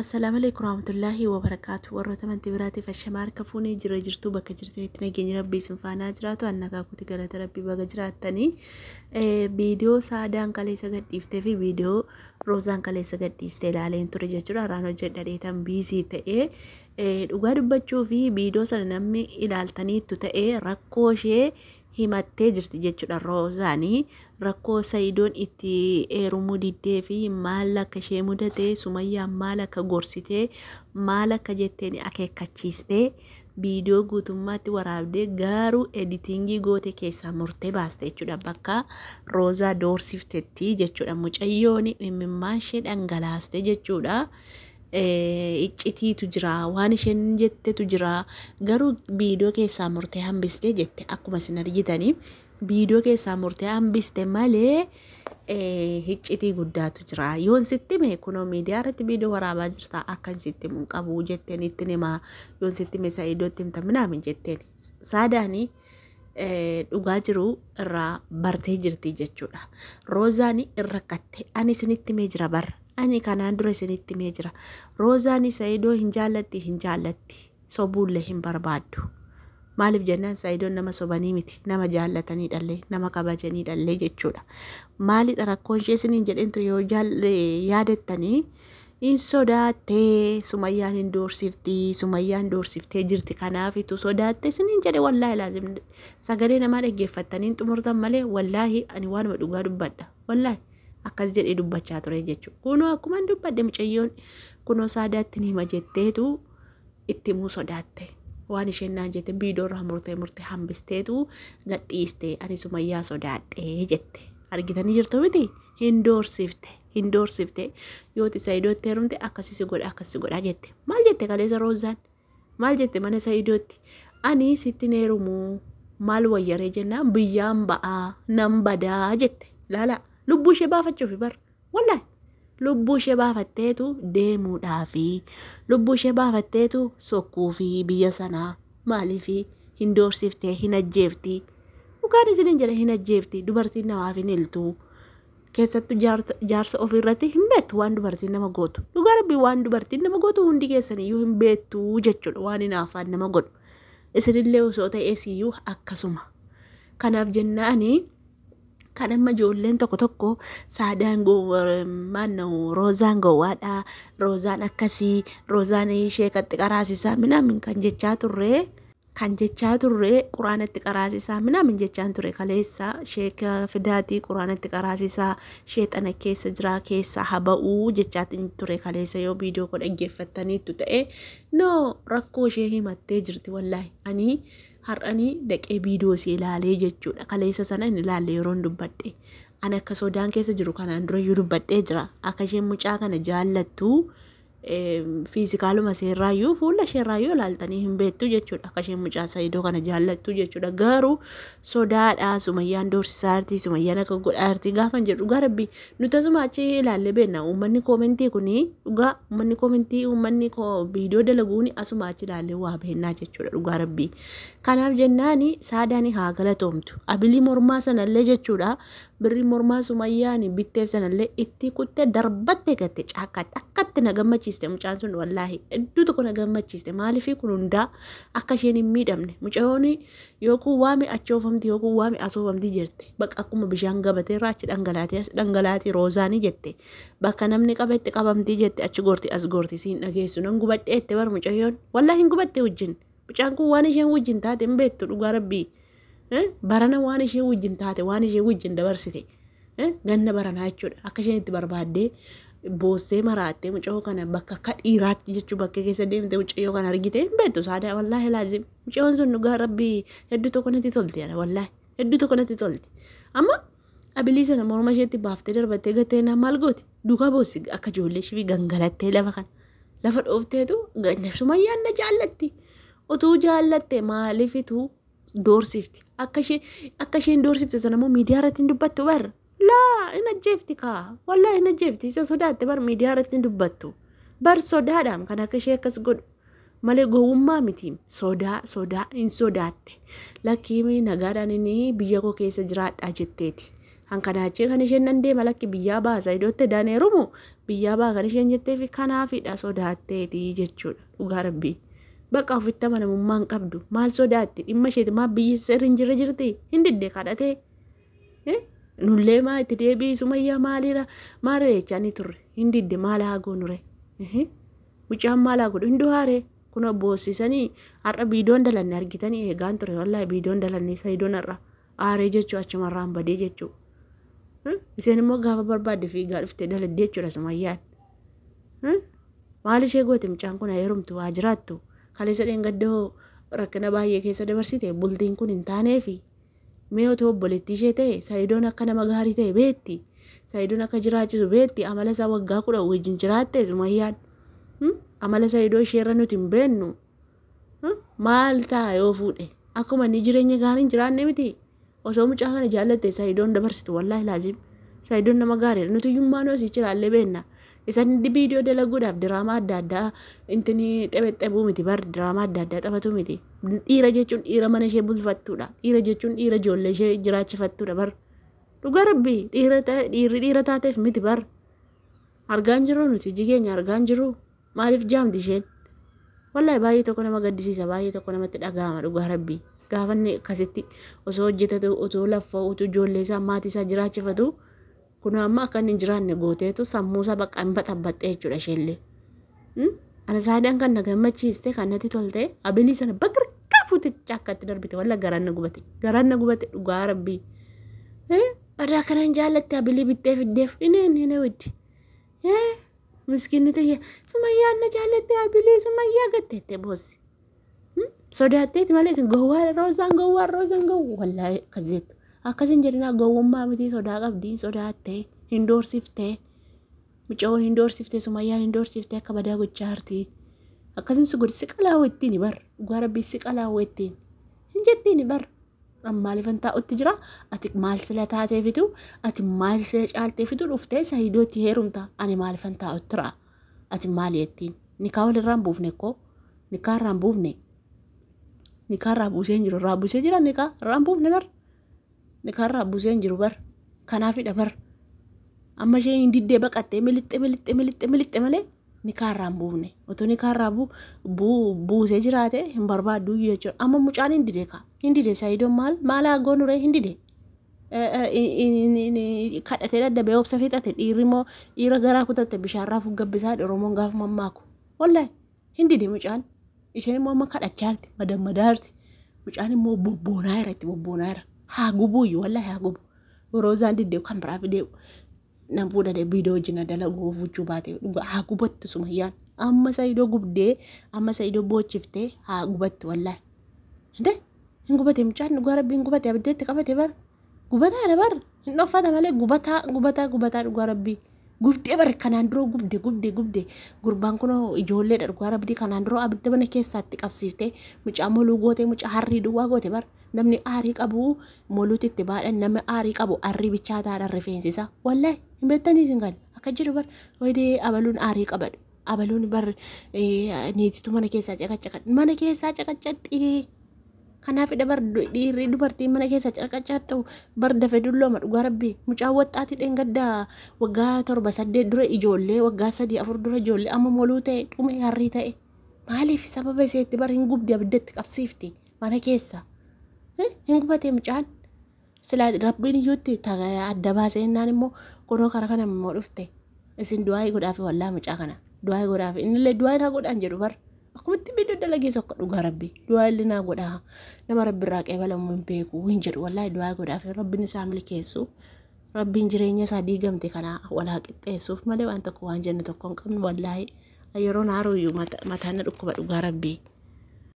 Assalaamu alaikum warahmatullaahi wabarakaatu. Warroota amantii biraatiif ashamaa harka fuunee jira jirtu bakka jirtanitti nageenya rabbii isin faanaa jiraatu. Annagaa kooti galata rabbii baga jiraattanii. Viidiyoo Saadaan kaleessa gadhiiftee fi viidiyoo Roozaan kaleessa gadhiiste ilaaleen ture jechuudha. Har'aan hojjedha dheetan biizii ta'ee dhugaa dubbachuu fi viidiyoo sana namni ilaaltaniittu ta'ee rakkoo ishee himattee jirti jechuudha. Roozaanii rakkoo Sayidoon itti heerumuu diddee fi maal akka ishee mudate, Sumayyaan maal akka gorsitee, maal akka jetteen akeekkachiistee viidiyoo guutummaatti waraabdee garuu editingii goote keessaa murtee baaste jechuudha. Bakka Roozaa doorsiftetti jechuudha. Mucayyoon imimmaan ishee dhangalaaste jechuudha. Iccitiitu jira, waan isheen jettetu jira, garuu viidiyoo keessaa murtee hambiste jette. Akkuma isin argitanii viidiyoo keessaa murtee hambiste malee iccitii guddaatu jira. Yoon sitti hime kunoo miidiyaa irratti viidiyoo waraabaa jirta, akkan sitti himu hin qabu jetteen ittiin himaa, yoon sitti hime Sa'iidootti himta minaamin jetteen. Saadaanii dhugaa jiru irraa bartee jirti jechuudha. Roozaan irra katte ani isinitti himee jira barra. Ani kanaan dura isinitti himee jira. Roozaan Sa'iidoo hin jaallatti, hin jaallatti. Sobuullee hin barbaaddu. Maaliif jennaan Sa'iidoon nama sobanii miti. Nama jaallatanii dhallee, nama kabajanii dhallee jechuudha. Maalidha rakkoon ishee isiniin jedheentu yoo yaadattanii hin sodaattee, Sumayyaan hin doorsifti, Sumayyaan doorsiftee jirti, kanaafitu sodaatte isiniin jedhe. Wallaahi laazim sagalee namaa dhaggeeffattanii hin xumurtan malee wallaahi ani waanuma dhugaa dubbadha. Wallaahi akkas jedhee dubbachaa ture jechuudha. Kunoo akkuma dubbadde mucayyoon kunoo Saadaatti ni hima jetteetu itti himuu sodaatte. Waan isheen naan jette viidiyoo irraa murtee murtee hambisteetu gadhiiste, ani Sumayyaa sodaadhee jette. Argitanii jirtu miti? Hin doorsifte. Hin doorsifte. Yooti Sa'iidootti heerumte akkasii si godha, akkasii godha jette. Maal jette kaleessa Roozaan? Maal jette mana Sa'iidootti? Ani sitti hin heerumu, maal wayyaree jennaan biyyaan ba'aa nan badaa jette. Laala lubbuu ishee baafachuufi bar. Wallaahi lubbuu ishee baafatteetu deemuudhaafi lubbuu ishee baafatteetu sokkuufi biyya sanaa. Maaliifi hin doorsiftee, hin ajjeefti. Dhugaan isiniin jedha, hin ajjeefti. Dubartiin namaaf hin hiltu. Keessattuu jaarsa ofiirratti hin beektu waan dubartiin nama gootu. Dhugaa rabbii waan dubartiin nama gootu hundi keessaniyyuu hin beektu jechuudha, waan hinaaffaan nama godhu. Isinillee osoo ta'ees iyyuu akkasuma. Kanaaf jennaani kan amma ijoolleen tokko tokko Saadaan maanna'u, Roozaan gowwaadha, Roozaan akkasii, Roozaan ishee katti qaraasisaa minaamin kan jechaa turre. Kan jechaa turre quraanatti qaraasisaa minaamin jechaan ture kaleessa, sheeka fidaatii quraanatti qaraasisaa, sheexana keessa jiraa keessa haba'uu jechaatiin ture kaleessa yoo viidiyoo koo dhaggeeffattaniittu ta'e. No, rakkoo ishee himattee jirti. Wallaahi ani har'anii daqee viidiyoo ishee ilaalee jechuudha. Kaleessa sana hin ilaalle yeroon dubbadhe. Ani akka sodaan keessa jiru kanaan durayyuu dubbadhee jira. Akka isheen mucaa kana jaallattu fiizikaaluma isheerraayyuu, fuula isheerraayyuu ilaaltanii hin beektu jechuudha. Akka isheen mucaa Sa'iidoo kana jaallattu jechuudha. Garuu sodaadha, Sumayyaan doorsisaa jirti, Sumayyaan akka godhaa jirti gaafa jedhu dhugaa rabbii nuti asuma achi ilaallee beekna. Uummanni koomentii kuni dhugaa uummanni koomentii, uummanni viidiyoo dalaguuni asuma achi ilaallee waa beeknaa jechuudha dhugaa rabbii. Kanaaf jennaani Saadaan haa galatoomtu. Abilii mormaa sanallee jechuudha. Birrii mormaa Sumayyaan bitteef sanallee itti kuttee darbattee gatte caakkaatti. Akkatti na gammachiiste mucaan sun, wallaahi hedduu tokko na gammachiiste. Maaliif kun hundaa akka isheen hin miidhamne, mucayyoon yookuun waame achi oofamti yookuun waame as oofamti jette. Bakka akkuma bishaan gabatee irraa achi dhangalaatee as dhangalaatee Roozaanii jette. Bakka namni qabetti qabamtii jette, achi gorti as gorti siin dhageessu nan gubadhee jette bar mucayyoon. Wallaahi hin gubatte wajjin. Mucaan kun waan isheen wajjin taate hin beektu dhugaa rabbii. Barana waan isheen wajjin taate, waan isheen wajjin dabarsite ganna baranaa jechuudha. Akka isheen itti barbaaddee boossee maraattee mucayyoo kana bakka akka dhiiraatti jechuu bakka keessa deemte mucayyoo kana argite hin beektu Saadaa. Wallaahi laazim mucayyoon sun dhugaa rabbii hedduu tokko natti tolti, wallaahi hedduu tokko natti tolti. Amma abilii sana morma isheetti baaftee darbattee gattee na maal gooti? Duukaa boossi akka ijoollee ishee gangalattee lafa kana lafa dhoofteetu Sumayyaan na jaallatti. Utuu jaallatte maaliifitu doorsifti? Akka isheen doorsifte sana immoo miidiyaa irratti hin dubbattu bar. Laa, hin ajjeefti kaa. Wallaahi hin ajjeefti. Isa sodaatte bar, miidiyaa irratti hin dubbattu. Bar sodaadhaan kan akka ishee akkas godhu malee gowwummaa miti. Sodaa hin sodaatte. Lakkiimi nagaadhaan inni biyya koo keessa jiraadhaa jetteeti. Hankanaachee kan isheen nan deema lakki biyyaa ba'a Saayidootti daaneerumu biyyaa ba'a kan isheen jetteefi kanaafidha sodaatteeti jechuudha dhugaa rabbii. Bakka ofitti amanamummaa hin qabdu. Maal sodaatti? Dhimma isheeti maal biyyi seerri hin jirre jirti? Hin didde kadhatee. Nullee maa itti deebi'i Sumayyaa maaliira maal jechaa ni turre. Hin didde maal haa goonure? Mucaan maal haa godhu? Hin duhaare. Kun boossisanii har'a viidiyoon dalanne argitanii eegaan ture. Wallaahi viidiyoon dalanne Sayidoon har'a aaree jechuu achumarraan badee jechuu. Isheen immoo gaafa barbaadde fiigaa dhuftee daladdee jechuudha Sumayyaan. Maal ishee goote mucaan kun haa heerumtu haa jiraattu. Kaleessa dheengaddoo rakkina baay'ee keessa dabarsite bultiin kun hin taaneefi. Mee otoo obboleettii ishee ta'e Sayidoon akka nama gaarii ta'e beetti. Sayidoon akka jiraachisu beetti. Amala isaa waggaa 10 wajjin jiraatte Sumayyaan. Amala Sayidoo isheerra nuti hin beennu. Maal ta'a yoo fuudhe? Akkuma inni jireenya gaarii hin jiraanne miti. Osoo mucaa kana jaallatte Sayidoon dabarsitu wallaahi laazim. Sayidoon nama gaariidha. Nuti iyyummaa noo sichi ilaallee beenna. Isan viidiyoo dalaguudhaaf diraamaa adda addaa intini xebexebuu miti bar diraamaa adda addaa taphatu miti. Dhiira jechuun dhiira mana ishee bulfattuudha. Dhiira jechuun dhiira ijoollee ishee jiraachifattuudha bar. Dhugaa rabbii dhiirri dhiira taateef miti bar. Argaan jiru nuti hojii keenya argaan jiru. Maaliif jaamti isheen? Wallaahi baay'ee tokko nama gaddisiisa baay'ee tokko namatti dhaga'ama dhugaa rabbii. Gaafa inni akkasitti osoo hojjetatu otoo laffa'u utuu ijoollee isaa maatii isaa jiraachifatu kun amma akka inni hin jiraanne gooteetu sammuu isaa bakka hin baxabbaxxee jechuudha isheellee. Ana saadaan kan na gammachiiste kan natti tolte abilii sana bakka fuute cakkatti darbite walla garaan na gubate garaan na gubate dhugaa rabbii. Badaa kanan jaallatte abilii bittee fiddeef inni inni widdi. Miskiinni tiyya Sumayyaan na jaallatte abilii Sumayyaa gatteette boossi. Sodaatteeti malee isin gowwaa roozaan gowwaa roozaan gowwaa wallaahi akkas jettu. Akkas hin jedhinaa gowwummaa miti sodaa qabdi sodaattee hin doorsiftee mucayoon hin doorsiftee Sumayyaan hin doorsiftee akka badaa gochaa jirti. Akkasin si godhi si qalaawwa ittiin bar dhugaa rabbii si qalaawwa ittiin hin jettiin bar. Maaliifan taa'utti jira ati maal sila taateefitu ati maal sila caalteefitu dhuftee Sayidootti heerumta ani maaliifan taa'utti jira ati maali jettiin nikaa walirraan buufne koo nikaa irraan buufne nikaa irraa buusee hin jiru irraa buusee jira nikaa irraan buufne bar nikaa irraa buusee hin jiru bar kanaafidha bar amma isheen hin diddee baqattee milixxe milixxe milixxe milixxe malee nikaa irraa hin buufne otoo nikaa irraa buusee jiraate hin barbaaddu jechuudha amma mucaan hin dide kaa hin dide Sayidoon maal maal haa goonu ree hin dide kadhatee dadhabee obsa fixate dhiirri immoo dhiira garaa kutatte bishaanraa fuggabbisaa Oromoon gaafa mammaaku wallaahi hin dide mucaan isheen immoo amma kadhachaa jirti madammadaa jirti mucaan immoo bobboonaa jira itti bobboonaa jira haa gubuuyyu wallaahi haa gubu roozaan didde kan biraa fidee nan fuudhadhe viidiyoo wajjin dalaguu fuchuu baate dhugaa haa gubattu Sumayyaan amma Sayidoo gubdee amma Sayidoo boochiftee haa gubattu wallaahi. Hinde hin gubate mucaan dhugaa rabbii hin gubate abidda itti qabate bar gubataadha bar hin dhoffata malee gubataa gubataa gubataa dhugaa rabbii gubdee bar kanaan dura gubde gubde gubde gurbaan kun ijoolleedha dhugaa rabbii kanaan dura abidda mana keessaatti qabsiiftee mucaa moluu goote mucaa harrii duwwaa goote bar namni aarii qabu moluutti itti baadhan namni aarii qabu arrii bichaa taadhaan rifeensi isaa wallaahi hin beektanii isin kan akka jedhu bar wayidee abaluun aarii qabadhu abaluun bar niititu mana keessaa caqacaqa mana keessaa caqacaxxii kanaafidha bar dhiirri dubartiin mana keessaa caqacaxxu bar dafee dullooma dhugaa rabbii mucaa waxxaatii dheengaddaa waggaa 7 8 dura ijoollee waggaa 3 4 dura ijoollee amma moluu ta'e dhume harrii ta'e maaliif sababa iseetti bar hin gubdi abiddatti qabsiifti mana keessa hin gubatee mucaan silaa rabbiin iyyuutti adda baasee innaan immoo kunoo karaa kana immoo dhufte isin du'aa godhaafi wallaa mucaa kana du'aa godhaafi innillee du'aa naa godhaan jedhu bar akkumatti viidiyoo dalagee tokko dhugaa rabbi du'aa illee naa godhaa nama rabbi irraa qeebalamu hin beeku hin jedhu wallaahi du'aa godhaafi rabbiin isaa milkeessu rabbiin jireenya isaa diigamte kana walaa qixxeessuuf malee waan tokko waan jennu tokko hin qabnu wallaahi yeroo naaruyyuu mataan na dhukkuba dhugaa rabbii.